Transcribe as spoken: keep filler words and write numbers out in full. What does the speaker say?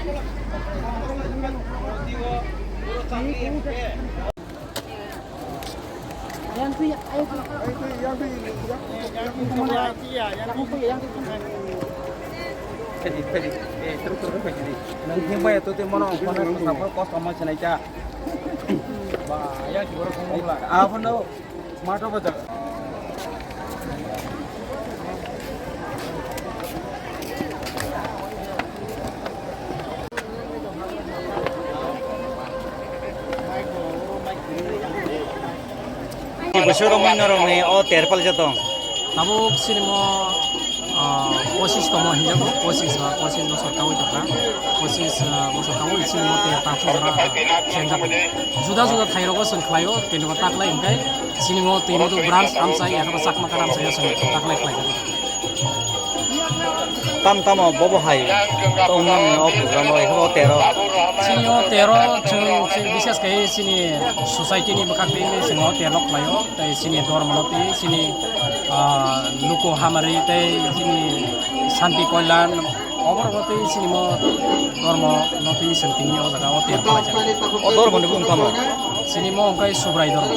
Pedi, pedi. Eh, terus, terus, pedi. Nang himba ya, tuh, tuh, mana, mana, sampai kos sama sini aja. Ba, ya, gimana, kamu lah? Apa, no? Mato bajak. Bwswk romwi norokni o ter pali jatong. Tabuk sinimo, ah, pochis tongmo hinjago, pochis ba pochis bosor kawi tongkha, pochis, ah, bosor kawi sinimo ter ta khujra khenjak. Juda juda thairogo chwng khlaio, tini bo taklai hwnkhe sinimo tini bo branch amchai, yakha chakma karam chaya chwng taklai khlai. Tam tamo bobo hai tongnani o program o, o tero. Chini o tero chwng, chini bises khe chini society ni bwkhak twi chwng o tero khlaio, tei chini dormo no twi chini, ah, luku hamari tei chini santi koilan oborok no twi chini mo dormo no twi chwng tini o jaga o tero khlaijak. O dormo ni bung tamo? Chini mo wngkha Subrai dormo.